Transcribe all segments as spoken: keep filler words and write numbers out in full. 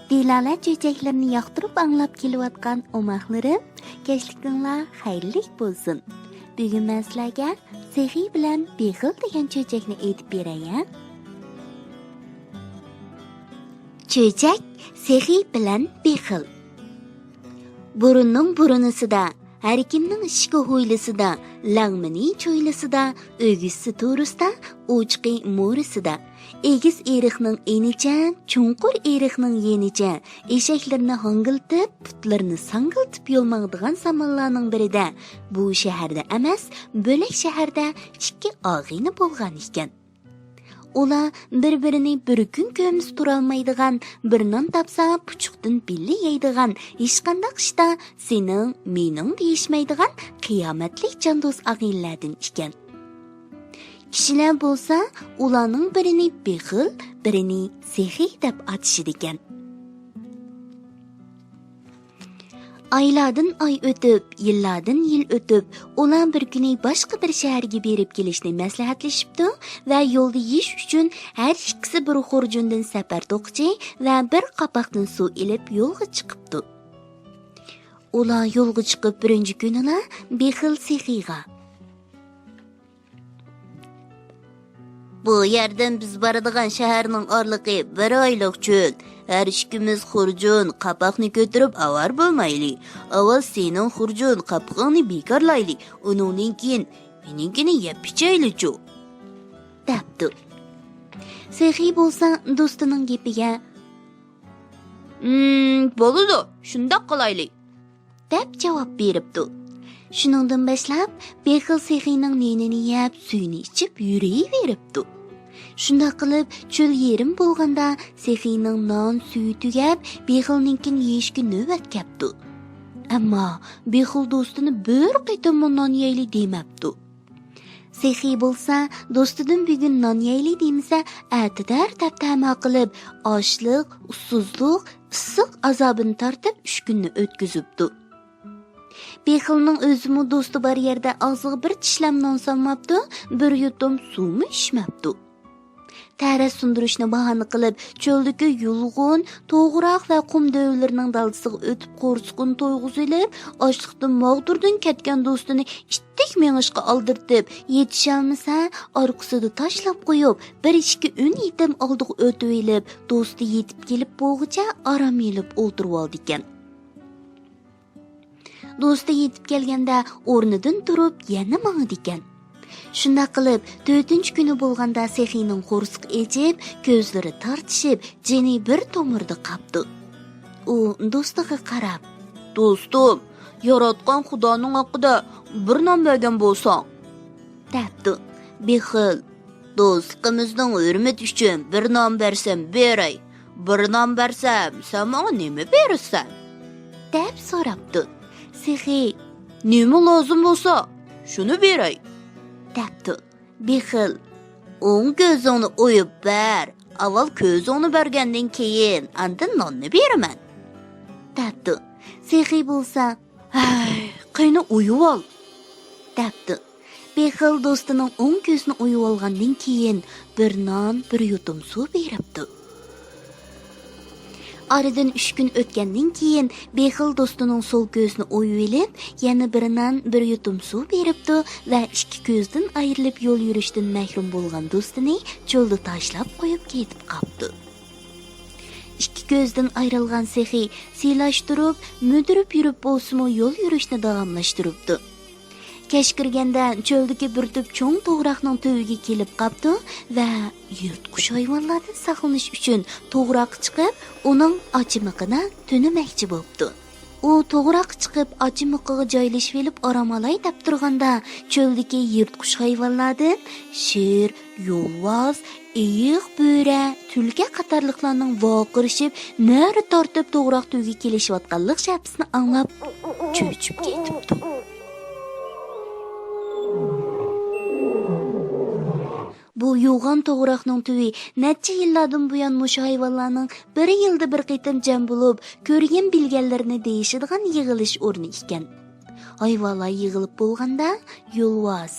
دىلالە چۆچەكلىرىنى ياقتۇرۇپ ئاڭلاپ كېلىۋاتقان ئوماقلىرىم، كەچلىكىڭلار خەيرلىك بولسۇن. بۈگۈن مەن سىلەرگە سېخىي بىلەن بېخىل دېگەن چۆچەكنى ئېيتىپ بېرەي ھە. چۆچەك سېخىي بىلەن بېخىل. بۇرۇننىڭ بۇرۇنىسىدا، ھەركىمنىڭ ئىشىكى ھويلىسىدا، لەڭمىنى چويلىسىدا، ئۆگزىسى تورۇسىدا، ئوچىقى مورىسىدا، ئېگىز ئېرىقنىڭ ئېنىچە، چوڭقۇر ئېرىقنىڭ يېنىچە، ئېشەكلىرىنى ھاڭگىلتىپ، پۇتلىرىنى ساڭگىلتىپ يول ماڭىدىغان زامانلارنىڭ بىرىدە، بۇ شەھەردە ئەمەس، بۆلەك شەھەردە ئىككى ئاغىنە بولغان ئىكەن. ئۇلار بىر-بىرىنى بىر كۈن كۆرمىسە تۇرالمايدىغان، بىر نان تاپسا پۇچۇقتىن بىللە يەيدىغان، ھېچقانداق ئىشتا سېنىڭ، مېنىڭ دېيىشمەيدىغان قىيامەتلىك جان دوست ئاغىنىلەردىن ئىكەن. كىشىلەر بولسا ئۇلارنىڭ بىرىنى بېخىل، بىرىنى سېخىي دەپ ئاتىشىدىكەن. ئايلاردىن ئاي ئۆتۈپ، يىللاردىن يىل ئۆتۈپ، ئۇلار بىر كۈنى باشقا بىر شەھەرگە بېرىپ كېلىشنى مەسلىھەتلىشىپتۇ ۋە يولدا يېيىش ئۈچۈن ھەر ئىككىسى بىر خۇرجۇندىن سەپەر توقىچى ۋە بىر قاپاقتىن سۇ ئېلىپ يولغا چىقىپتۇ. ئۇلار يولغا چىقىپ بىرىنچى كۈنىلا بېخىل سېخىيغا، بۇ يەردىن بىز بارىدىغان شەھەرنىڭ ئارىلىقى بىر ئايلىق چۆل. ھەر ئىككىمىز خۇرجۇن قاپاقنى كۆتۈرۈپ ئاۋارە بولمايلى. ئاۋۋال سېنىڭ خۇرجۇن قاپىقىڭنى بىكارلايلى، ئۇنىڭدىن كېيىن مېنىڭكىنى يەپ ئىچەيلىچۇ، دەپتۇ. سېخىي بولسا دوستىنىڭ گېپىگە، ھىم، بولىدۇ، شۇنداق قىلايلى، دەپ جاۋاب بېرىپتۇ. شۇنىڭدىن باشلاپ بېخىل سېخىينىڭ نېنىنى يەپ، سۈيىنى ئىچىپ يۈرۈۋېرىپتۇ. شۇنداق قىلىپ چۆل يېرىم بولغاندا سېخىينىڭ نان سۈيى تۈگەپ، بېخىلنىڭكىنى يېيىشكە نۆۋەت كەپتۇ. ئەمما بېخىل دوستىنى بىر قېتىممۇ نان يەيلى دېمەپتۇ. سېخىي بولسا دوستىدىن بۈگۈن نان يەيلى دېمىسە، ئەتىدەر دەپ تەما قىلىپ، ئاچلىق، ئۇسسۇزلۇق، ئىسسىق ئازابىنى تارتىپ ئۈچ كۈننى ئۆتكۈزۈپتۇ. بېخىلنىڭ ئۆزىمۇ دوستى بار يەردە ئاغزىغا بىر چىشلەم نان سالماپتۇ، بىر يۇتۇم سۇمۇ ئىچمەپتۇ. تەرەت سۇندۇرۇشنى باھانە قىلىپ، چۆلدىكى يۇلغۇن، توغراق ۋە قۇم دۆۋىلىرىنىڭ دالدىسىغا ئۆتۈپ، قورسىقىنى تويغۇزۇۋېلىپ، ئاچلىقتىن ماغدۇردىن كەتكەن دوستىنى ئىتتىك مېڭىشقا ئالدىرتىپ، يېتىشەلمىسە، ئارقىسىدا تاشلاپ قويۇپ، بىر ئىككى ئۈن يېتىم ئالدىغا ئۆتۈۋېلىپ، دوستى يېتىپ كېلىپ بولغۇچە ئارام ئېلىپ ئولتۇرۇۋالىدىكەن. دوستى يېتىپ كەلگەندە ئورنىدىن تۇرۇپ يەنە ماڭىدىكەن. شۇنداق قىلىپ، تۆتىنچى كۈنى بولغاندا سېخىينىڭ قورسىقى ئېچىپ، كۆزلىرى تارتىشىپ، جېنى بىر تومۇردا قاپتۇ. ئۇ دوستىغا قاراپ، دوستۇم، ياراتقان خۇدانىڭ ھەققىدە بىر نان بەرگەن بولساڭ، دەپتۇ. بېخىل، دوستلۇقىمىزنىڭ ھۆرمىتى ئۈچۈن بىر نان بەرسەم بېرەي، بىر نان بەرسەم سەن ماڭا نېمە بېرىسەن؟ دەپ سوراپتۇ. سېخىي، نېمە لازىم بولسا شۇنى بېرەي، دەپتۇ. بېخىل، ئوڭ كۆزۈڭنى ئويۇپ بەر، ئاۋۋال كۆزۈڭنى بەرگەندىن كېيىن ئاندىن ناننى بېرىمەن، دەپتۇ. سېخىي بولسا، ھەي، قېنى ئويۇۋال، دەپتۇ. بېخىل دوستىنىڭ ئوڭ كۆزىنى ئويۇۋالغاندىن كېيىن بىر نان، بىر يۇتۇم سۇ بېرىپتۇ. ئارىدىن ئۈچ كۈن ئۆتكەندىن كېيىن بېخىل دوستىنىڭ سول كۆزىنى ئويۇۋېلىپ، يەنە بىر نان، بىر يۇتۇم سۇ بېرىپتۇ ۋە ئىككى كۆزدىن ئايرىلىپ يول يۈرۈشتىن مەھرۇم بولغان دوستىنى چۆلدە تاشلاپ قويۇپ كېتىپ قاپتۇ. ئىككى كۆزدىن ئايرىلغان سېخىي سىيلاشتۇرۇپ، مۈدۈرۈپ يۈرۈپ بولسىمۇ يول يۈرۈشنى داۋاملاشتۇرۇپتۇ. كەچ كىرگەندە چۆلدىكى بىر تۈپ چوڭ توغراقنىڭ تۈۋىگە كېلىپ قاپتۇ ۋە يىرتقۇچ ھايۋانلاردىن ساقلىنىش ئۈچۈن توغراققا چىقىپ، ئۇنىڭ ئاچىمىقىدا تۈنىمەكچى بوپتۇ. ئۇ توغراققا چىقىپ، ئاچىمىقىغا جايلىشىۋېلىپ ئارام ئالاي دەپ تۇرغاندا، چۆلدىكى يىرتقۇچ ھايۋانلاردىن شىر، يولۋاس، ئېيىق، بۆرە، تۈلكە قاتارلىقلارنىڭ ۋارقىرىشىپ نەرە تارتىپ توغراق تۈۋىگە كېلىشىۋاتقانلىق شەپىسىنى ئاڭلاپ، چۆچۈپ كېتىپتۇ. بۇ يوغان توغراقنىڭ تۈۋى نەچچە يىللاردىن بۇيان مۇشۇ ھايۋانلارنىڭ بىر يىلدا بىر قېتىم جەم بولۇپ، كۆرگەن بىلگەنلىرىنى دېيىشىدىغان يىغىلىش ئورنى ئىكەن. ھايۋانلار يىغىلىپ بولغاندا، يولۋاس،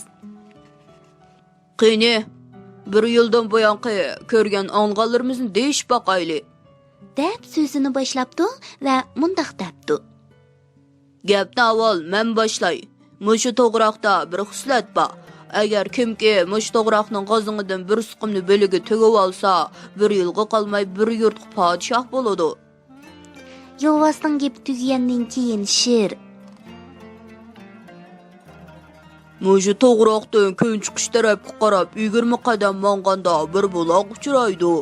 قېنى، بىر يىلدىن بۇيانقى كۆرگەن ئاڭلىغانلىرىمىزنى دېيىشىپ باقايلى، دەپ سۆزىنى باشلاپتۇ ۋە مۇنداق دەپتۇ. گەپنى ئاۋۋال مەن باشلاي. مۇشۇ توغراقتا بىر خىسلەت بار. ئەگەر كىمكى مۇشۇ توغراقنىڭ غازىڭىدىن بىر سىقىمنى بىلىگە تۈگۈۋالسا، بىر يىلغا قالماي بىر يۇرتقا پادىشاھ بولىدۇ. يولۋاسنىڭ گېپى تۈگىگەندىن كېيىن شىر. مۇشۇ توغراقتىن كۈن چىقىش تەرەپكە قاراپ يىگىرمە قەدەم ماڭغاندا بىر بۇلاق ئۇچرايدۇ.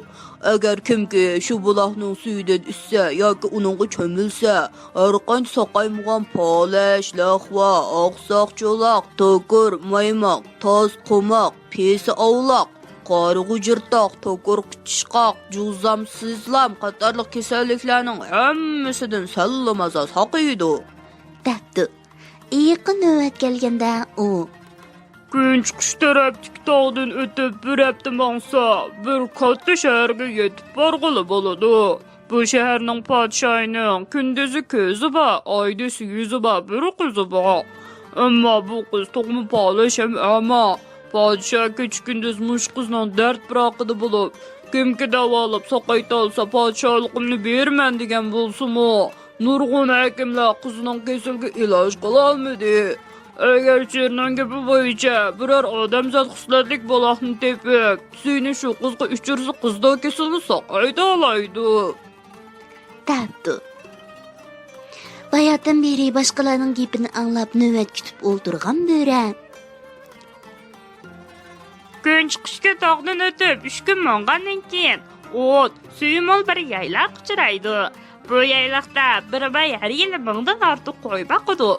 ئەگەر كىمكى شۇ بۇلاقنىڭ سۈيىدىن ئىچسە ياكى ئۇنىڭغا چۆمۈلسە، ھەرقانچە ساقايمىغان پالەچ، لەخۋا، ئاقساق چولاق، توكۇر، مايماق، تاس، قوماق، پېسى ئاۋلاق، قارىغۇ جىرتاق، توكۇر قىچىشقاق، جۇزام، سىزلام قاتارلىق كېسەللىكلەرنىڭ ھەممىسىدىن سەللىمازا ساقىيىدۇ، دەپتۇ. ئېيىققا نۆۋەت كەلگەندە ئۇ. كۈن چىقىش تەرەپتىكى تاغدىن ئۆتۈپ بىر ھەپتە ماڭسا، بىر كاتتا شەھەرگە يېتىپ بارغىلى بولىدۇ. بۇ شەھەرنىڭ پادىشاھىنىڭ كۈندۈزى كۆزى بار، ئايدىسى يۈزى بار بىر قىزى بار. ئەمما بۇ قىز تۇغما پالەچ ھەم ئەما. پادىشاھ كېچە-كۈندۈز مۇشۇ قىزنىڭ دەرد پىراقىدا بولۇپ، كىمكى داۋالاپ ساقايتالىسا، پادىشاھلىقىمنى بېرىمەن دېگەن بولسىمۇ، نۇرغۇن ھەكىملەر قىزنىڭ كېسىلىگە ئىلاج قىلالمىدى. ئەگەر شىرنىڭ گېپى بويىچە بىرەر ئادەمزات خىسلەتلىك بۇلاقنى تېپىپ، سۈيىنى شۇ قىزغا ئىچۈرسە، قىزنىڭ كېسىلى ساقايدالايدۇ، دەپتۇ. باياتىن بېرى باشقىلارنىڭ گېپىنى ئاڭلاپ نۆۋەت كۈتۈپ ئولتۇرغان بۆرە. كۈن چىقىشكە تاغدىن ئۆتۈپ ئۈچ كۈن ماڭغاندىن كېيىن، ئوت، سۈيى مول بىر يايلاق ئۇچرايدۇ. بۇ يايلاقتا بىر باي ھەر يىلى مىڭدىن ئارتۇق قوي باقىدۇ.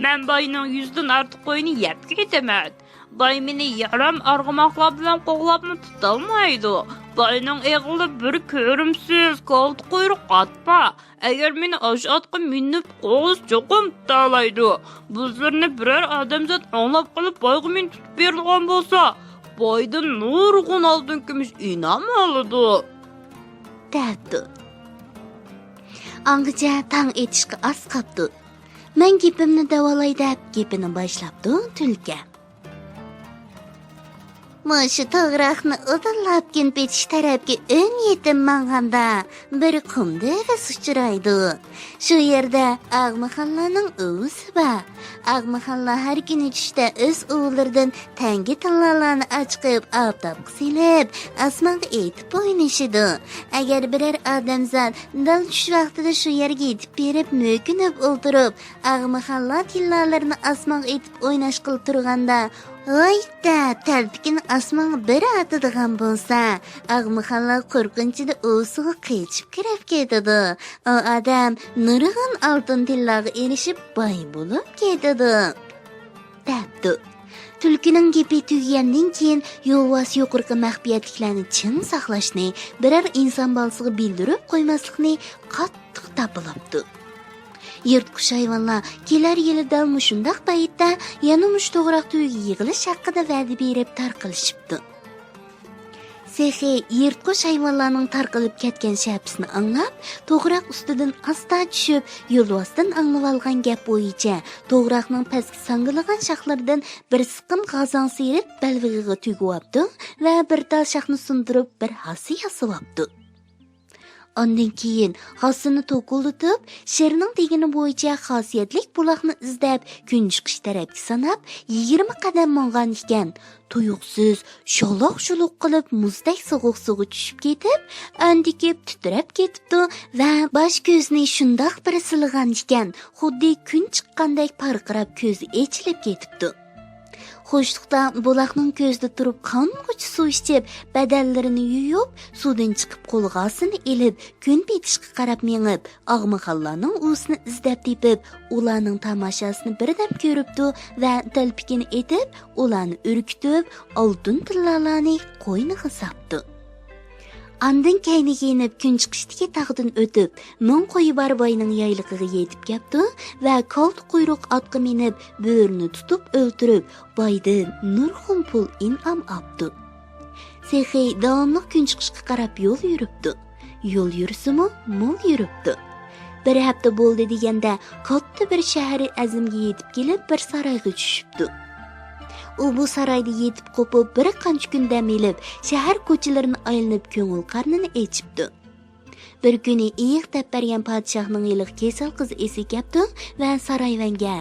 مەن باينىڭ يۈزدىن ئارتۇق قويىنى يەپ كېتىمەن. باي مېنى يارام ئارغىماقلار بىلەن قوغلاپمۇ تۇتالمايدۇ. باينىڭ ئېغىلى بىر كۆرۈمسىز كالتا قۇيرۇق ئات بار. ئەگەر مېنى ئاشۇ ئاتقا مىنىپ قوغلىسا، چوقۇم تۇتالايدۇ. بۇ سىرنى بىرەر ئادەمزات ئاڭلاپ قېلىپ، بايغا مېنى تۇتۇپ بېرىدىغان بولسا، بايدىن نۇرغۇن ئالتۇن كۈمۈش ئىنئام ئالىدۇ، دەپتۇ. ئاڭغىچە تاڭ ئېتىشقا ئاز قاپتۇ. مەن گېپىمنى داۋالاي، دەپ گېپىنى باشلاپتۇ تۈلكە. مۇشۇ توغراقنى ئۇدۇللاپ كۈن پېتىش تەرەپكە ئون يېتىم ماڭغاندا، بىر قۇم دېۋىسى ئۇچرايدۇ. شۇ يەردە ئاغمىخانلارنىڭ ئۇۋىسى بار. ئاغمىخانلار ھەر كۈنى چۈشتە ئۆز ئۇۋىلىرىدىن تەڭگە تىللالارنى ئاچىقىپ، ئاپتاپقا سېلىپ، ئاسمانغا ئېتىپ ئوينىشىدۇ. ئەگەر بىرەر ئادەمزات دەل چۈش ۋاقتىدا شۇ يەرگە يېتىپ بېرىپ، مۆكۈنۈپ ئولتۇرۇپ، ئاغمىخانلار تىللالىرىنى ئاسمانغا ئېتىپ ئويناشقىلى تۇرغاندا، ھايت دەپ تەلپىكىنى ئاسمانغا بىر ئاتىدىغان بولسا، ئاغمىخانلار قورقۇنچىدا ئۇۋىسىغا قېچىپ كىرىپ كېتىدۇ. ئۇ ئادەم نۇرغۇن ئالتۇن تىللاغا ئېرىشىپ، باي بولۇپ كېتىدۇ، دەپتۇ. تۈلكىنىڭ گېپى تۈگىگەندىن كېيىن، يولۋاس يۇقىرىقى مەخپىيەتلىكلەرنى چىڭ ساقلاشنى، بىرەر ئىنسان بالىسىغا بىلدۈرۈپ قويماسلىقنى قاتتىق داپىلاپتۇ. يىرتقۇچ ھايۋانلار كېلەر يىلى دەل مۇشۇنداق پەيتتە يەنە مۇشۇ توغراق تۈۋىگە يىغىلىش ھەققىدە ۋەدە بېرىپ تارقىلىشىپتۇ. سېخىي يىرتقۇچ ھايۋانلارنىڭ تارقىلىپ كەتكەن شەپىسىنى ئاڭلاپ، توغراق ئۈستىدىن ئاستا چۈشۈپ، يولۋاستىن ئاڭلىۋالغان گەپ بويىچە توغراقنىڭ پەسكە ساڭگىلىغان شاخلىرىدىن بىر سىقىم غازاڭ سىيرىپ بەلبېغىغا تۈگۈۋاپتۇ ۋە بىر تال شاخنى سۇندۇرۇپ بىر ھاسا ياسىۋاپتۇ. ئاندىن كېيىن ھاسىنى توكۇلدىتىپ، شىرنىڭ دېگىنى بويىچە خاسىيەتلىك بۇلاقنى ئىزدەپ، كۈن چىقىش تەرەپكە ساناپ، يىگىرمە قەدەم ماڭغان ئىكەن، تۇيۇقسىز شالاق-شۇلۇق قىلىپ مۇزدەك سوغۇق سۇغا چۈشۈپ كېتىپ، ئەندىكىپ تىترەپ كېتىپتۇ ۋە باش كۆزىنى شۇنداق بىر سىلىغان ئىكەن، خۇددى كۈن چىققاندەك پارقىراپ كۆزى ئېچىلىپ كېتىپتۇ. خۇشلۇقتا بۇلاقنىڭ كۆزىدە تۇرۇپ قانغۇچە سۇ ئىچىپ، بەدەنلىرىنى يۇيۇپ، سۇدىن چىقىپ قولىغا ھاسىنى ئېلىپ، كۈن پېتىشقا قاراپ مېڭىپ، ئاغمىخانلارنىڭ ئۇۋىسىنى ئىزدەپ تېپىپ، ئۇلارنىڭ تاماشاسىنى بىردەم كۆرۈپتۇ ۋە تەلپىكىنى ئېتىپ، ئۇلارنى ئۈركۈتۈپ، ئالتۇن تىللالارنى قوينىغا ساپتۇ. ئاندىن كەينىگە يېنىپ، كۈن چىقىشتىكى تاغدىن ئۆتۈپ، مىڭ قويى بار باينىڭ يايلىقىغا يېتىپ كەپتۇ ۋە كالتا قۇيرۇق ئاتقا مىنىپ، بۆرىنى تۇتۇپ ئۆلتۈرۈپ، بايدىن نۇرغۇن پۇل ئىنئام ئاپتۇ. سېخىي داۋاملىق كۈن چىقىشقا قاراپ يول يۈرۈپتۇ. يول يۈرسىمۇ، مول يۈرۈپتۇ. بىر ھەپتە بولدى دېگەندە، كاتتا بىر شەھىرى ئەزىمگە يېتىپ كېلىپ، بىر سارايغا چۈشۈپتۇ. ئۇ بۇ سارايدا يېتىپ قوپۇپ، بىر قانچە كۈن دەم ئېلىپ، شەھەر كوچىلىرىنى ئايلىنىپ، كۆڭۈل قارنىنى ئېچىپتۇ. بىر كۈنى ئېيىق دەپ بەرگەن پادىشاھنىڭ ھېلىقى كېسەل قىزى ئېسىگە كەپتۇ ۋە سارايۋەنگە: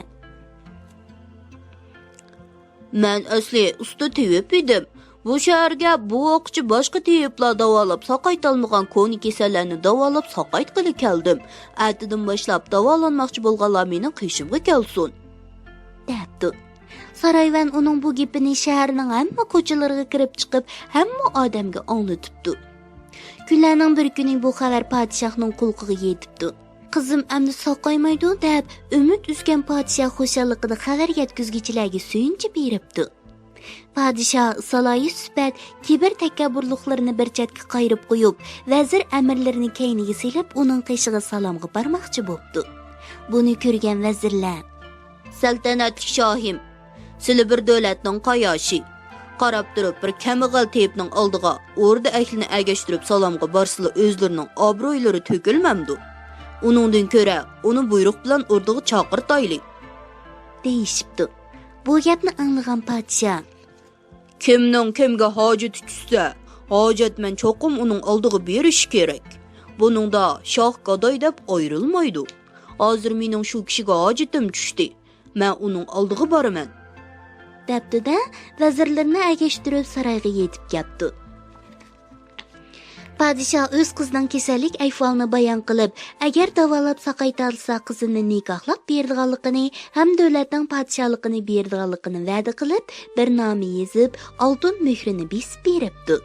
مەن ئەسلى ئۇستا تېۋىپ ئىدىم. بۇ شەھەرگە بۇ ئوققىچە باشقا تېۋىپلار داۋالاپ ساقايتالمىغان كونا كېسەللەرنى داۋالاپ ساقايتقىلى كەلدىم. ئەتىدىن باشلاپ داۋالانماقچى بولغانلار مېنىڭ قېشىمغا كەلسۇن، دەپتۇ. سارايۋەن ئۇنىڭ بۇ گېپىنى شەھەرنىڭ ھەممە كوچىلىرىغا كىرىپ چىقىپ، ھەممە ئادەمگە ئاڭلىتىپتۇ. كۈنلەرنىڭ بىر كۈنى بۇ خەۋەر پادىشاھنىڭ قۇلىقىغا يېتىپتۇ. قىزىم ئەمدى ساقايمايدۇ، دەپ ئۈمىد ئۈزگەن پادىشاھ خۇشاللىقىدا خەۋەر يەتكۈزگۈچىلەرگە سۆيۈنچە بېرىپتۇ. پادىشاھ سالاھىي سۈپەت، كىبىر تەكەببۇرلۇقلىرىنى بىر چەتكە قايرىپ قويۇپ، ۋەزىر ئەمىرلىرىنى كەينىگە سېلىپ، ئۇنىڭ قېشىغا سالامغا بارماقچى بوپتۇ. بۇنى كۆرگەن ۋەزىرلەر: سەلتەنەتلىك شاھىم، سىلى بىر دۆلەتنىڭ قاياشى. قاراپ تۇرۇپ، بىر كەمبەغەل تېۋىپنىڭ ئالدىغا ئوردا ئەھلىنى ئەگەشتۈرۈپ سالامغا بارسىلا، ئۆزلىرىنىڭ ئابرۇيلىرى تۆكۈلمەمدۇ؟ ئۇنىڭدىن كۆرە، ئۇنى بۇيرۇق بىلەن ئوردىغا چاقىرتايلى، دېيىشىپتۇ. بۇ گەپنى ئاڭلىغان پادىشاھ: كىمنىڭ كىمگە ھاجىتى چۈشسە، ھاجەتمەن چوقۇم ئۇنىڭ ئالدىغا بېرىشى كېرەك. بۇنىڭدا شاھ گاداي دەپ ئايرىلمايدۇ. ھازىر مېنىڭ شۇ كىشىگە ھاجىتىم چۈشتى. مەن ئۇنىڭ ئالدىغا بارىمەن، دەپتۇ-دە، ۋەزىرلىرىنى ئەگەشتۈرۈپ سارايغا يېتىپ كەپتۇ. پادىشاھ ئۆز قىزىنىڭ كېسەللىك ئەھۋالىنى بايان قىلىپ، ئەگەر داۋالاپ ساقايتالىسا قىزىنى نىكاھلاپ بېرىدىغانلىقىنى ھەم دۆلەتنىڭ پادىشاھلىقىنى بېرىدىغانلىقىنى ۋەدە قىلىپ، بىر نامە يېزىپ، ئالتۇن مۆھرىنى بېسىپ بېرىپتۇ.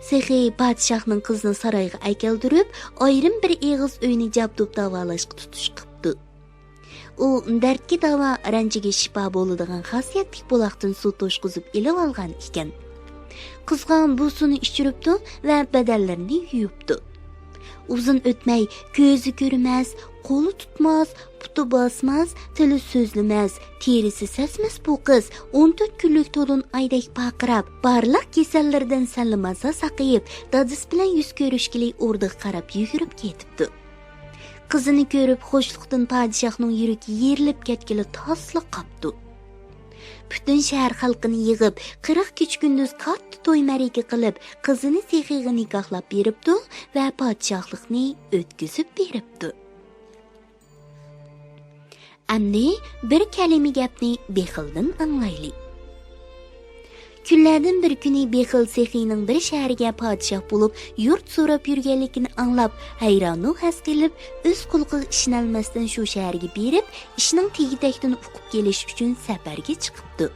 سېخىي پادىشاھنىڭ قىزىنى سارايغا ئەكەلدۈرۈپ، ئايرىم بىر ئېغىز ئۆينى جابدۇپ داۋالاشقا تۇتۇش قىپتۇ. ئۇ دەردكە داۋا، رەنجىگە شىپا بولىدىغان خاسىيەتلىك بۇلاقتىن سۇ توشقۇزۇپ ئېلىۋالغان ئىكەن. قىزغا بۇ سۇنى ئىچۈرۈپتۇ ۋە بەدەنلىرىنى يۇيۇپتۇ. ئۇزۇن ئۆتمەي، كۆزى كۆرمەس، قولى تۇتماس، پۇتى باسماس، تىلى سۆزلىمەس، تېرىسى سەسمەس بۇ قىز ئون تۆت كۈنلۈك تولۇن ئايدەك پارقىراپ، بارلىق كېسەللىرىدىن سەللىمازا ساقىيىپ، دادىسى بىلەن يۈز كۆرۈشكىلى ئوردىغا قاراپ يۈگۈرۈپ كېتىپتۇ. قىزىنى كۆرۈپ خۇشلۇقتىن پادىشاھنىڭ يۈرىكى يېرىلىپ كەتكىلى تاسلا قاپتۇ. پۈتۈن شەھەر خەلقىنى يىغىپ، قىرىق كېچە-كۈندۈز كاتتا توي-مەرىكە قىلىپ، قىزىنى سېخىيغا نىكاھلاپ بېرىپتۇ ۋە پادىشاھلىقنى ئۆتكۈزۈپ بېرىپتۇ. ئەمدى بىر كەلىمە گەپنى بېخىلدىن ئاڭلايلى. كۈنلەردىن بىر كۈنى بېخىل سېخىينىڭ بىر شەھەرگە پادىشاھ بولۇپ يۇرت سوراپ يۈرگەنلىكىنى ئاڭلاپ، ھەيرانۇ ھەس قېلىپ، ئۆز قۇلىقىغا ئىشىنەلمەستىن شۇ شەھەرگە بېرىپ، ئىشنىڭ تېگى-تەكتىنى ئۇقۇپ كېلىش ئۈچۈن سەپەرگە چىقىپتۇ.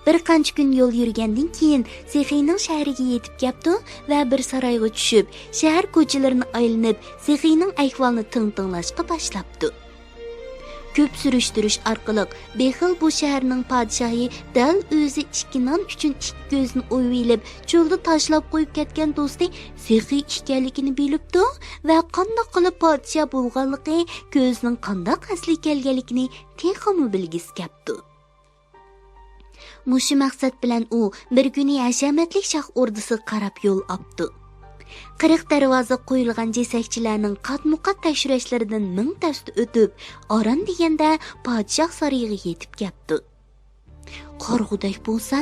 بىر قانچە كۈن يول يۈرگەندىن كېيىن، سېخىينىڭ شەھىرىگە يېتىپ كەپتۇ ۋە بىر سارايغا چۈشۈپ، شەھەر كوچىلىرىنى ئايلىنىپ، سېخىينىڭ ئەھۋالىنى تىڭ تىڭلاشقا باشلاپتۇ. كۆپ سۈرۈشتۈرۈش ئارقىلىق، بېخىل بۇ شەھەرنىڭ پادىشاھى دەل ئۆزى ئىككى نان ئۈچۈن ئىككى كۆزىنى ئويۇۋېلىپ، چۆلدە تاشلاپ قويۇپ كەتكەن دوستى سېخىي ئىكەنلىكىنى بىلىپتۇ ۋە قانداق قىلىپ پادىشاھ بولغانلىقى، كۆزىنىڭ قانداق ئەسلىگە كەلگەنلىكىنى تېخىمۇ بىلگۈسى كەپتۇ. مۇشۇ مەقسەت بىلەن ئۇ بىر كۈنى ھەشەمەتلىك شاھ ئوردىسىغا قاراپ يول ئاپتۇ. قىرىق دەرۋازىغا قويۇلغان جېسەكچىلەرنىڭ قاتمۇقات تەكشۈرۈشلىرىدىن مىڭ تەستە ئۆتۈپ، ئاران دېگەندە پادىشاھ سارىيىغا يېتىپ كەپتۇ. قارىغۇدەك بولسا،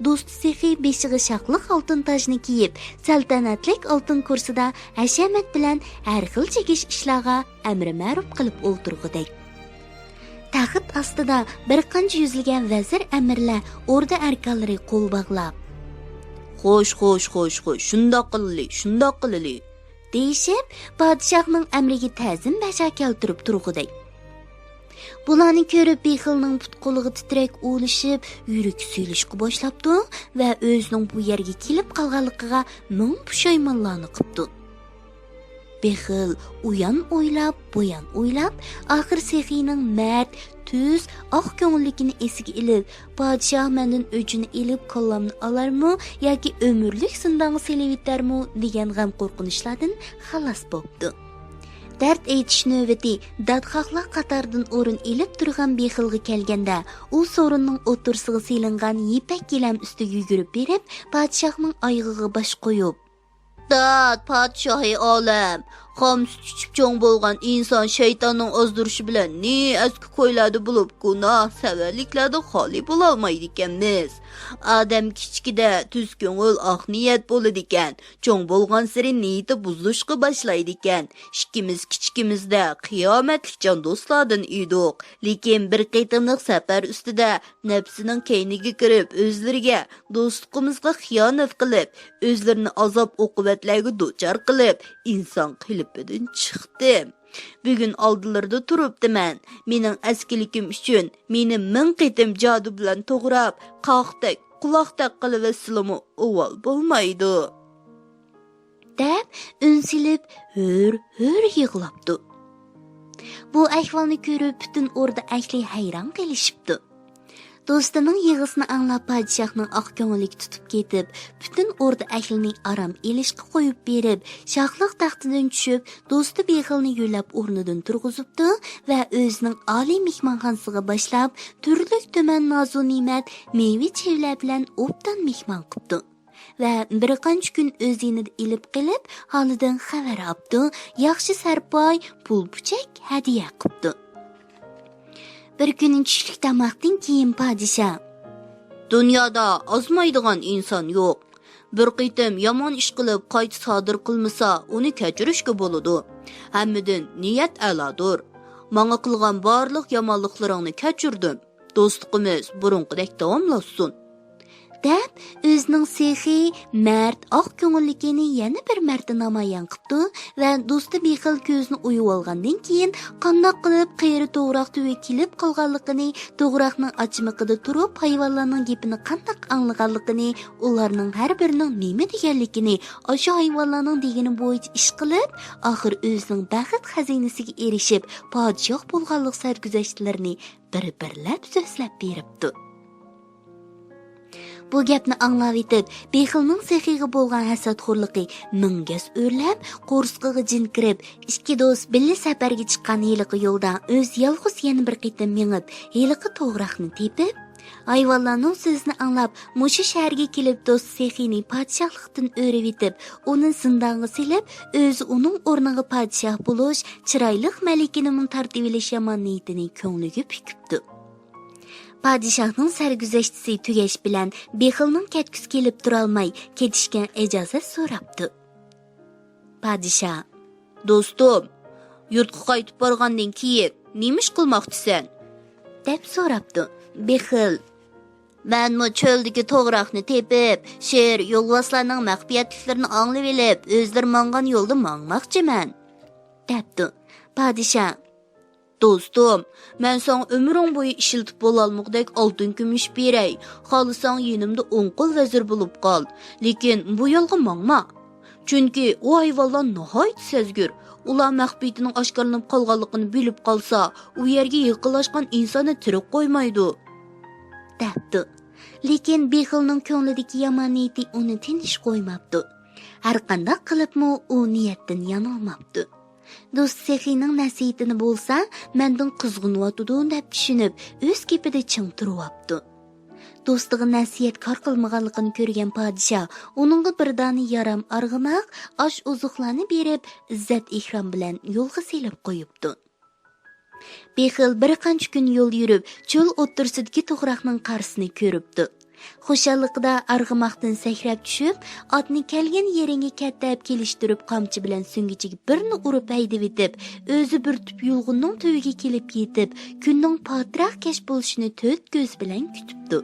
دوستى سېخىي بېشىغا شاخلىق ئالتۇن تاجنى كىيىپ، سەلتەنەتلىك ئالتۇن كۇرسىدا ھەشەمەت بىلەن ھەر خىل چېكىش ئىشلارغا ئەمرى مەرۇپ قىلىپ ئولتۇرغۇدەك. تەخت ئاستىدا بىر قانچە يۈزلىگەن ۋەزىر ئەمىرلەر، ئوردا ئەركانلىرى قول باغلاپ، «خوش، خوش، خوش، خوش، شۇنداق قىلىلى، شۇنداق قىلىلى» دېيىشىپ، پادىشاھنىڭ ئەمرىگە تەزىم بەجا كەلتۈرۈپ تۇرغۇدەك. بۇلارنى كۆرۈپ، بېخىلنىڭ پۇت-قولىغا تىترەك ئۇلىشىپ، يۈرىكى سېلىشقا باشلاپتۇ ۋە ئۆزىنىڭ بۇ يەرگە كېلىپ قالغانلىقىغا مىڭ پۇشايمانلارنى قىپتۇ. بېخىل ئۇيان ئويلاپ، بۇيان ئويلاپ، ئاخىر سېخىينىڭ مەرد، تۈز، ئاق كۆڭۈللۈكىنى ئېسىگە ئېلىپ، «پادىشاھ مەندىن ئۆچىنى ئېلىپ، كاللامنى ئالارمۇ ياكى ئۆمۈرلۈك زىندانغا سېلىۋېتەرمۇ؟» دېگەن غەم-قورقۇنچلاردىن خالاس بوپتۇ. دەرد ئېيتىش نۆۋىتى دادخاھلار قاتارىدىن ئورۇن ئېلىپ تۇرغان بېخىلغا كەلگەندە، ئۇ سورۇننىڭ ئوتتۇرىسىغا سېلىنغان يىپەك گىلەم ئۈستىگە يۈگۈرۈپ بېرىپ، پادىشاھنىڭ ئايىغىغا باش قويۇپ، «داد، پادىشاھى ئالەم، خام سۈت ئىچىپ چوڭ بولغان ئىنسان شەيتاننىڭ ئازدۇرۇشى بىلەن نى ئەسكى كويلاردا بولۇپ، گۇناھ، سەۋەنلىكلەردىن خالىي بولالمايدىكەنمىز. ئادەم كىچىكىدە تۈز كۆڭۈل، ئاق نىيەت بولىدىكەن. چوڭ بولغانسېرى نىيىتى بۇزۇلۇشقا باشلايدىكەن. ئىككىمىز كىچىكىمىزدە قىيامەتلىك جان دوستلاردىن ئىدۇق. لېكىن بىر قېتىملىق سەپەر ئۈستىدە نەپسىنىڭ كەينىگە كىرىپ، ئۆزلىرىگە، دوستلۇقىمىزغا خىيانەت قىلىپ، ئۆزلىرىنى ئازاب-ئوقۇبەتلەرگە دۇچار قىلىپ، ئىنسان قېلىپىدىن چىقتى. بۈگۈن ئالدىلىرىدا تۇرۇپتىمەن. مېنىڭ ئەسكىلىكىم ئۈچۈن مېنى مىڭ قېتىم جادۇ بىلەن توغراپ، قاقتەك، قۇلاقتەك قىلىۋەتسىلىمۇ ئۇۋال بولمايدۇ. دەپ ئۈن سېلىپ ھۆر-ھۆر يىغلاپتۇ. بۇ ئەھۋالنى كۆرۈپ پۈتۈن ئوردا ئەھلى ھەيران قېلىشىپتۇ. دوستىنىڭ يىغىسىنى ئاڭلاپ پادىشاھنىڭ ئاق كۆڭلىگە تۇتۇپ كېتىپ، پۈتۈن ئوردا ئەھلىنى ئارام ئېلىشقا قويۇپ بېرىپ، شاھلىق تەختىدىن چۈشۈپ، دوستى بېخىلنى يۆلەپ ئورنىدىن تۇرغۇزۇپتۇ ۋە ئۆزىنىڭ ئالىي مېھمانخانىسىغا باشلاپ، تۈرلۈك تۈمەن نازۇ نېمەت، مېۋە چېۋىلەر بىلەن ئوبدان مېھمان قىپتۇ. ۋە بىر قانچە كۈن ئۆز يېنىدا ئېلىپ قېلىپ، ھالىدىن خەۋەر ئاپتۇ، ياخشى سەرپاي، پۇل پۇچەك ھەدىيە قىپتۇ. بىر كۈنى چۈشلۈك تاماقتىن كېيىن پادىشاھ: دۇنيادا ئازمايدىغان ئىنسان يوق. بىر قېتىم يامان ئىش قىلىپ قايتا سادىر قىلمىسا، ئۇنى كەچۈرۈشكە بولىدۇ. ھەممىدىن نىيەت ئەلادۇر. ماڭا قىلغان بارلىق يامانلىقلىرىڭنى كەچۈردۈم. دوستلۇقىمىز بۇرۇنقىدەك داۋاملاشسۇن. دەپ، ئۆزىنىڭ سېخىي، مەرد، ئاق كۆڭۈللۈكىنى يەنە بىر مەرتە نامايان قىپتۇ ۋە دوستى بېخىل كۆزىنى ئويۇۋالغاندىن كېيىن، قانداق قىلىپ قېرى توغراق تۈۋىگە كېلىپ قالغانلىقىنى، توغراقنىڭ ئاچىمىقىدا تۇرۇپ ھايۋانلارنىڭ گېپىنى قانداق ئاڭلىغانلىقىنى، ئۇلارنىڭ ھەر بىرىنىڭ نېمە دېگەنلىكىنى، ئاشۇ ھايۋانلارنىڭ دېگىنى بويىچە ئىش قىلىپ، ئاخىر ئۆزىنىڭ بەخت خەزىنىسىگە ئېرىشىپ، پادىشاھ بولغانلىق سەرگۈزەشتلىرىنى بىر-بىرلەپ سۆزلەپ بېرىپتۇ. بۇ گەپنى ئاڭلاۋېتىپ، بېخىلنىڭ سېخىيغا بولغان ھەسەتخورلۇقى مىڭ گەز ئۆرلەپ، قورسىقىغا جىن كىرىپ، ئىككى دوست بىللە سەپەرگە چىققان ھېلىقى يولدا ئۆزى يالغۇز يەنە بىر قېتىم مېڭىپ، ھېلىقى توغراقنى تېپىپ، ھايۋانلارنىڭ سۆزىنى ئاڭلاپ، مۇشۇ شەھەرگە كېلىپ دوست سېخىينى پادىشاھلىقتىن ئۆرۈۋېتىپ، ئۇنى زىندانغا سېلىپ، ئۆزى ئۇنىڭ ئورنىغا پادىشاھ بولۇش، چىرايلىق مەلىكىنىمۇ تارتىۋېلىش يامان نىيىتىنى كۆڭلىگە پۈكۈپتۇ. پادىشاھنىڭ سەرگۈزەشتىسى تۈگەش بىلەن بېخىلنىڭ كەتكۈسى كېلىپ تۇرالماي، كېتىشكە ئىجازەت سوراپتۇ. پادىشاھ: دوستۇم، يۇرتقا قايتىپ بارغاندىن كېيىن نېمە ئىش قىلماقچىسەن؟ دەپ سوراپتۇ. بېخىل: مەنمۇ چۆلدىكى توغراقنى تېپىپ، شىر، يولۋاسلارنىڭ مەخپىيەتلىكلىرىنى ئاڭلىۋېلىپ، ئۆزلىرى ماڭغان يولدا ماڭماقچىمەن، دەپتۇ. پادىشاھ: دوستۇم، مەن ساڭا ئۆمرۈڭ بويى ئىشلىتىپ بولالمىغۇدەك ئالتۇن كۈمۈش بېرەي. خالىساڭ يېنىمدا ئوڭ قول ۋەزىر بولۇپ قال. لېكىن بۇ يولغا ماڭما. چۈنكى ئۇ ھايۋانلار ناھايىتى سەزگۈر. ئۇلار مەخپىيىتىنىڭ ئاشكارىلىنىپ قالغانلىقىنى بىلىپ قالسا، ئۇ يەرگە يېقىنلاشقان ئىنساننى تىرىك قويمايدۇ، دەپتۇ. لېكىن بېخىلنىڭ كۆڭلىدىكى يامان نىيىتى ئۇنى تىنچ قويماپتۇ. ھەرقانداق قىلىپمۇ ئۇ نىيەتتىن يانالماپتۇ. دوستى سېخىينىڭ نەسىھىتىنى بولسا، مەندىن قىزغىنىۋاتىدۇ دەپ چۈشىنىپ، ئۆز گېپىدە چىڭ تۇرۇۋاپتۇ. دوستىغا نەسىھەت كار قىلمىغانلىقىنى كۆرگەن پادىشاھ ئۇنىڭغا بىر دانە يارام ئارغىماق، ئاش-ئوزۇقلارنى بېرىپ، ئىززەت-ئېھتىرام بىلەن يولغا سېلىپ قويۇپتۇ. بېخىل بىر قانچە كۈن يول يۈرۈپ، چۆل ئوتتۇرىسىدىكى توغراقنىڭ قارىسىنى كۆرۈپتۇ. خۇشاللىقىدا ئارغىماقتىن سەكرەپ چۈشۈپ، ئاتنى كەلگەن يېرىڭگە كەت دەپ كېلىشتۈرۈپ، قامچا بىلەن سۆڭگىچىگە بىرنى ئۇرۇپ ھەيدىۋېتىپ، ئۆزى بىر تۈپ يۇلغۇننىڭ تۈۋىگە كېلىپ يېتىپ، كۈننىڭ پاتراق كەچ بولۇشىنى تۆت كۆز بىلەن كۈتۈپتۇ.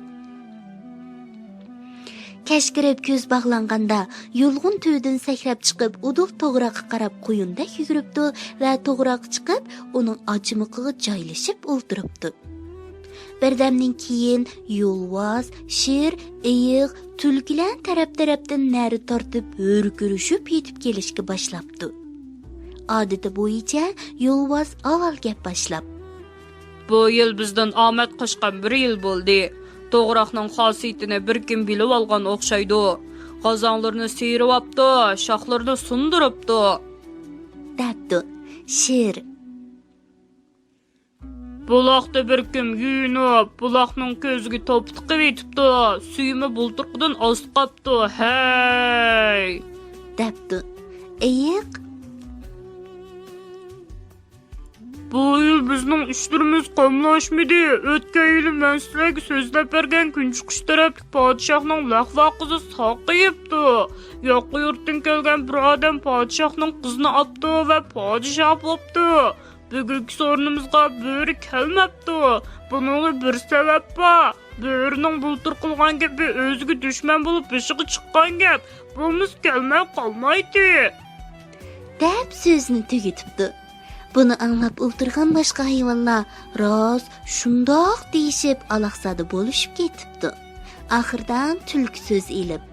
كەچ كىرىپ كۆز باغلانغاندا، يۇلغۇن تۈۋىدىن سەكرەپ چىقىپ، ئۇدۇل توغراققا قاراپ قۇيۇندەك يۈگۈرۈپتۇ ۋە توغراققا چىقىپ، ئۇنىڭ ئاچىمىقىغا جايلىشىپ ئولتۇرۇپتۇ. بىردەمدىن كېيىن يولۋاس، شىر، ئېيىق، تۈلكىلەر تەرەپ-تەرەپتىن نەرە تارتىپ، ھۆركىرىشىپ يېتىپ كېلىشكە باشلاپتۇ. ئادىتى بويىچە يولۋاس ئاۋۋال گەپ باشلاپ: بۇ يىل بىزدىن ئامەت قاچقان بىر يىل بولدى. توغراقنىڭ خاسىيىتىنى بىر كىم بىلىۋالغان ئوخشايدۇ. غازاڭلىرىنى سىيرىۋاپتۇ، شاخلىرىنى سۇندۇرۇپتۇ، دەپتۇ. شىر: بۇلاقتا بىر كىم يۇيۇنۇپ، بۇلاقنىڭ كۆزىگە توپا تىقىۋېتىپتۇ، سۈيىمۇ بۇلتۇرقىدىن ئاز قاپتۇ، ھەي! دەپتۇ. ئېيىق: بىزنىڭ ئىشلىرىمىز قاملاشمىدى. ئۆتكەن يىلى مەن سىلەرگە سۆزلەپ بەرگەن كۈنچىقىش تەرەپلىك پادىشاھنىڭ لەخۋا قىزى ساقىيىپتۇ. ياقا يۇرتتىن كەلگەن بىر ئادەم پادىشاھنىڭ قىزىنى ئاپتۇ ۋە پادىشاھ بوپتۇ. بۈگۈنكى سورۇنىمىزغا بۆرە كەلمەپتۇ. بۇنىڭغا بىر سەۋەب بار. بۆرىنىڭ بۇلتۇر قىلغان گېپى ئۆزىگە دۈشمەن بولۇپ بېشىغا چىققان گەپ. بولمىسا كەلمەي قالمايتتى. دەپ سۆزىنى تۈگىتىپتۇ. بۇنى ئاڭلاپ ئولتۇرغان باشقا ھايۋانلار راست شۇنداق دېيىشىپ ئالاقزادە بولۇشۇپ كېتىپتۇ. ئاخىردا تۈلكە سۆز ئېلىپ،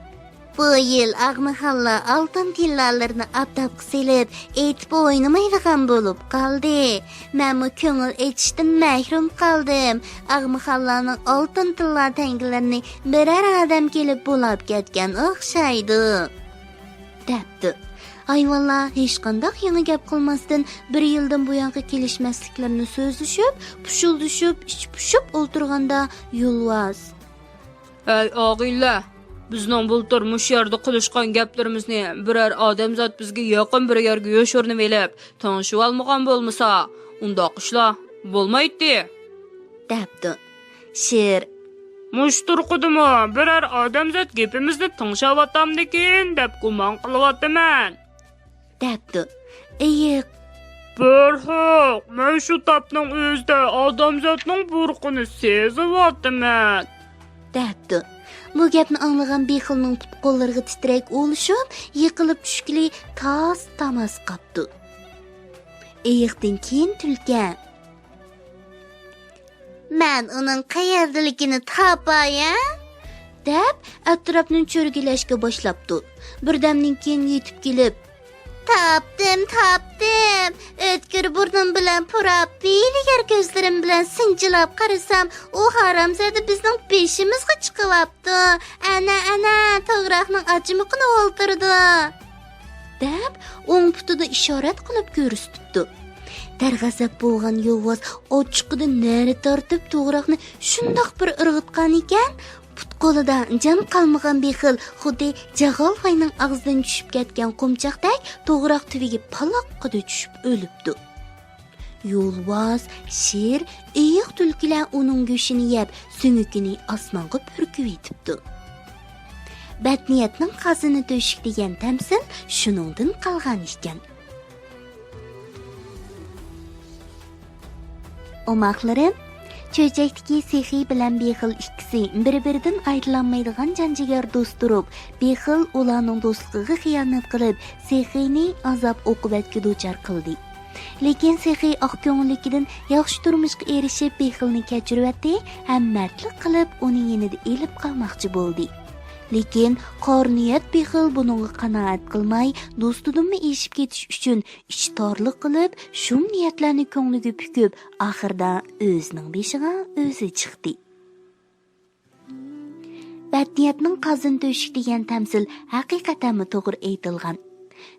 بۇ يىل ئاغمىخانلار ئالتۇن تىللالىرىنى ئاپتاپقا سېلىپ، ئېيتىپ ئوينىمايدىغان بولۇپ قالدى. مەنمۇ كۆڭۈل ئېچىشتىن مەھرۇم قالدىم. ئاغمىخانلارنىڭ ئالتۇن تىللا تەڭگىلىرىنى بىرەر ئادەم كېلىپ بۇلاپ كەتكەن ئوخشايدۇ، دەپتۇ. ھايۋانلار ھېچقانداق يېڭى گەپ قىلماستىن، بىر يىلدىن بۇيانقى كېلىشمەسلىكلىرىنى سۆزلىشىپ، پۇشۇلدىشىپ، ئىچ پۇشۇپ ئولتۇرغاندا يولۋاس، ھەي، ئاغىنىلەر! بىزنىڭ بۇلتۇر مۇشۇ يەردە قىلىشقان گەپلىرىمىزنى بىرەر ئادەمزات بىزگە يېقىن بىر يەرگە يوشۇرۇنۇۋېلىپ، تىڭشىۋالمىغان بولمىسا، ئۇنداق ئىشلار بولمايتتى، دەپتۇ. شىر، مۇشۇ تۇرقىدىمۇ بىرەر ئادەمزات گېپىمىزنى تىڭشاۋاتامدىكىن دەپ گۇمان قىلىۋاتىمەن، دەپتۇ. ئېيىق، بەرھەق، مەن شۇ تاپنىڭ ئۆزىدە ئادەمزاتنىڭ بۇرقىنى سېزىۋاتىمەن، دەپتۇ. بۇ گەپنى ئاڭلىغان بېخىلنىڭ پۇت-قوللىرىغا تىترەك ئولىشىپ، يىقىلىپ چۈشكىلى تاس-تاماس قاپتۇ. ئېيىقتىن كېيىن تۈلكە، مەن ئۇنىڭ قەيەردىلىكىنى تاپاي ھە، دەپ ئەتراپنى چۆرگىلەشكە باشلاپتۇ. بىردەمدىن كېيىن يېتىپ كېلىپ، تاپتىم، تاپتىم! ئۆتكۈر بۇرنۇم بىلەن پۇراپ، ھىيلىگەر كۆزلىرىم بىلەن سىنچىلاپ قارىسام، ئۇ ھارامزادە بىزنىڭ بېشىمىزغا چىقىۋاپتۇ. ئەنە، ئەنە، توغراقنىڭ ئاچىمىقىنى ئولتۇرىدۇ، دەپ ئوڭ پۇتىدا ئىشارەت قىلىپ كۆرسىتىپتۇ. دەرغەزەپ بولغان يولۋاس ئاچچىقىدىن نەرە تارتىپ توغراقنى شۇنداق بىر ئىرغىتقان ئىكەن، پۇت-قولىدا جان قالمىغان بېخىل خۇددى جاغالغاينىڭ ئاغزىدىن چۈشۈپ كەتكەن قومچاقتەك توغراق تۈۋىگە پالاققىدە چۈشۈپ ئۆلۈپتۇ. يولۋاس، شىر، ئېيىق، تۈلكىلەر ئۇنىڭ گۆشىنى يەپ، سۆڭىكىنى ئاسمانغا پۈركۈۋېتىپتۇ. بەتنىيەتنىڭ قازىنى تۆشۈك دېگەن تەمسىل شۇنىڭدىن قالغان ئىكەن. ئوماقلىرىم، چۆچەكتىكى سېخىي بىلەن بېخىل ئىككىسى بىر-بىرىدىن ئايرىلالمايدىغان جان-جىگەر دوست تۇرۇپ، بېخىل ئۇلارنىڭ دوستلۇقىغا خىيانەت قىلىپ، سېخىينى ئازاب-ئوقۇبەتكە دۇچار قىلدى. لېكىن سېخىي ئاق كۆڭۈللۈكىدىن ياخشى تۇرمۇشقا ئېرىشىپ، بېخىلنى كەچۈرۈۋەتتى ھەم مەردلىك قىلىپ، ئۇنى يېنىدا ئېلىپ قالماقچى بولدى. لېكىن قارا نىيەت بېخىل بۇنىڭغا قانائەت قىلماي، دوستىدىنمۇ ئېشىپ كېتىش ئۈچۈن ئىچى تارلىق قىلىپ، شۇم نىيەتلەرنى كۆڭلىگە پۈكۈپ، ئاخىرىدا ئۆزىنىڭ بېشىغا ئۆزى چىقتى. بەتنىيەتنىڭ قازىنى تۆشۈك دېگەن تەمسىل ھەقىقەتەنمۇ توغرا ئېيتىلغان.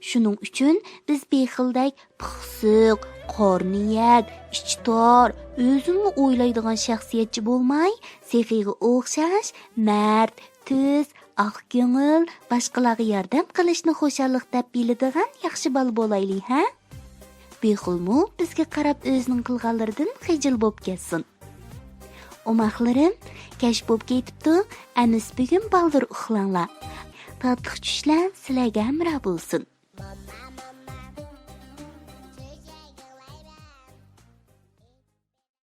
شۇنىڭ ئۈچۈن بىز بېخىلدەك پىخسىق، قارا نىيەت، ئىچى تار، ئۆزىنىلا ئويلايدىغان شەخسىيەتچى بولماي، سېخىيغا ئوخشاش مەرد، تۈز، ئاق كۆڭۈل، باشقىلارغا ياردەم قىلىشنى خۇشاللىق دەپ بىلىدىغان ياخشى بالا بولايلى، ھە؟ بېخىلمۇ بىزگە قاراپ ئۆزىنىڭ قىلغانلىرىدىن خىجىل بوپ كەتسۇن. ئوماقلىرىم، كەچ بوپ كېتىپتۇ، ئەمىسە بۈگۈن بالدۇر ئۇخلاڭلار. تاتلىق چۈشلەر سىلەرگە ھەمراھ بولسۇن.